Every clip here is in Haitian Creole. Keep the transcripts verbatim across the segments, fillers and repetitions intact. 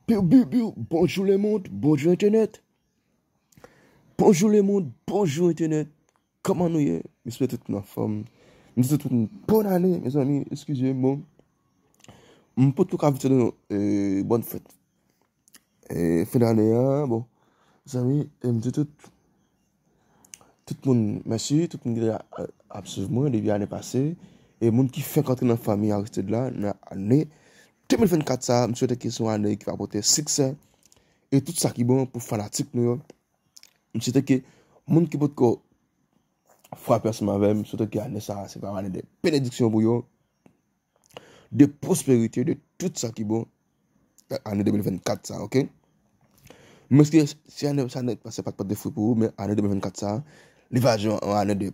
Biu, biu, biu. Bonjou lemonn, bonjou entènèt. Bonjou lemonn, bonjou entènèt. Kòman nou ye? M espere tout moun anfòm. M di tout moun bòn ane, mezanmi, eskize m, bon. M potko ka vin swete nou, eh, bòn fèt. Eh, fen dane a, bon. Mezanmi, eh, m di tout, tout moun mèsi, tout moun ki te a-, ap swiv mwen depi ane pase. E moun ki fenk antre nan fanmi Aristide la, nan ane de mil vennkat sa, m swete ke se yon ane ki va pote siksè e tout sa ki bon pou fanatik nou yo. M swete ke moun ki potko frape ansanm avè m, m swete ke ane sa, se va yon ane de benediksyon pou yo, de pwosperite, de tout sa ki bon, ane de mil vennkat sa, oke? M espere si ane sa nèt pase pa t pote fwi pou ou, men ane de mil vennkat sa, li va jwenn yon ane de,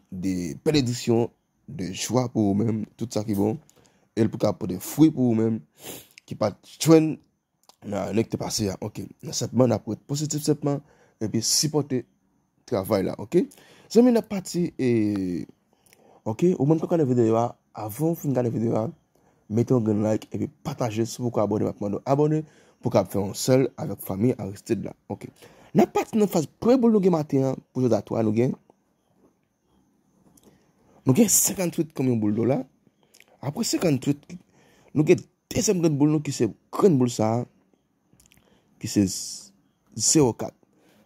de benediksyon, de jwa pou ou menm, tout sa ki bon, e l pou ka pote fwi pou ou menm, ki pa t jwenn nan ane ki te pase a, oke? Nan senpman, n ap ret pozitif senpman, epi sipòte travay la, oke? Zanmi, n ap pati, e, oke? Ou menm k ap gade videyo a, avan w fin gade videyo a, mete yon grenn like epi pataje. Si w poko abòne, m ap mande w abòne pou w ka fè yon sèl avèk fanmi Aristide la, oke? N ap pati nan faz premye boul nou gen maten an, pou jodi a twa, nou gen, nou gen senkantuit kòm yon boul dola. Apre senkantuit, nou gen dezyèm grenn boul nou ki se grenn boul sa a, ki se zewo kat.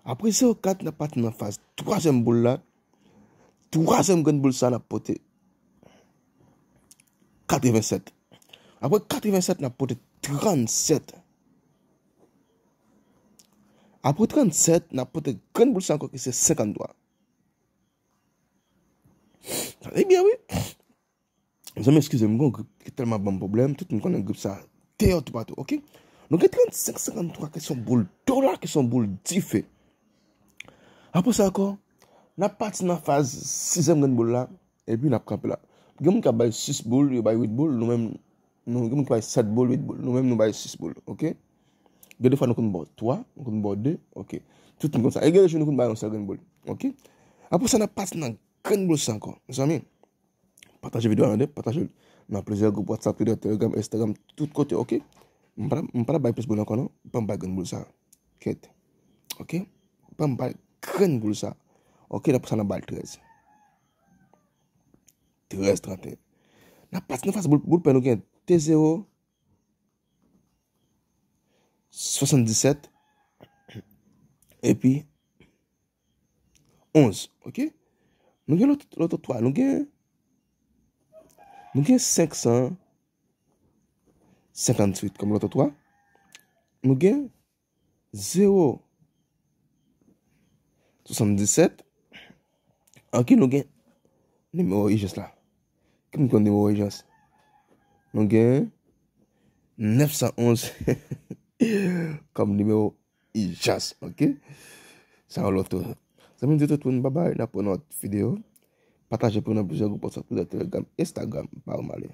Apre zewo kat, n ap pati nan faz twazyèm boul la. Twazyèm grenn boul sa a, n ap pote katrevensèt. Apre katrevensèt, n ap pote trannsèt. Apre trannsèt, n ap pote grenn boul sa ankò ki se senkanntwa. Tande byen, wi. Zanmi, eskize m, m gon grip ki tèlman ban m pwoblèm, tout moun konnen grip sa deyò toupatou, oke? Nou gen trannsenk senkanntwa ki se yon boul dola, ki se yon boul dife. Apre sa ankò, n ap pati nan faz sizyèm grenn boul la, epi n ap kanpe la. Gen moun k ap bay sis boul, yo bay uit boul, nou menm, nou, gen moun ki bay sèt boul, uit boul, nou menm nou bay sis boul, oke? Gen de fwa nou konn ba w twa, nou konn ba w de, oke? Tout moun konn sa. E gen de jou nou konn bay yon sèl grenn boul, oke? Apre sa, n ap pati nan grenn boul sa ankò, mezanmi. Pataje videyo a, tande, pataje l nan plizyè gwoup WhatsApp, Twitter, Telegram, Instagram, tout kote, oke? M pa, m pa t ap bay plis boul ankò, non. Ban m bay grenn boul sa. Kèt. Oke? Ban m bay grenn boul sa. Oke, n ap sa nan bal trèz. Trèz tranteyen. N ap pati nan faz boul, boul pè nou gen de zewo, swasanndisèt, epi onz, oke? Nou gen loto, loto twa, nou gen, nou gen senk san senkantuit kòm loto twa. Nou gen zewo swasanndisèt. Oke, nou gen nimewo ijans la. Ki moun konn nimewo ijans? Nou gen nèf san onz kòm nimewo ijans, oke? Sa yon loto. Zanmi m, di tout moun babay, n ap pran yon lòt videyo. Pataje pou nan plizyè gwoup WhatsApp, plizyè Telegram, Instagram, pa ou male.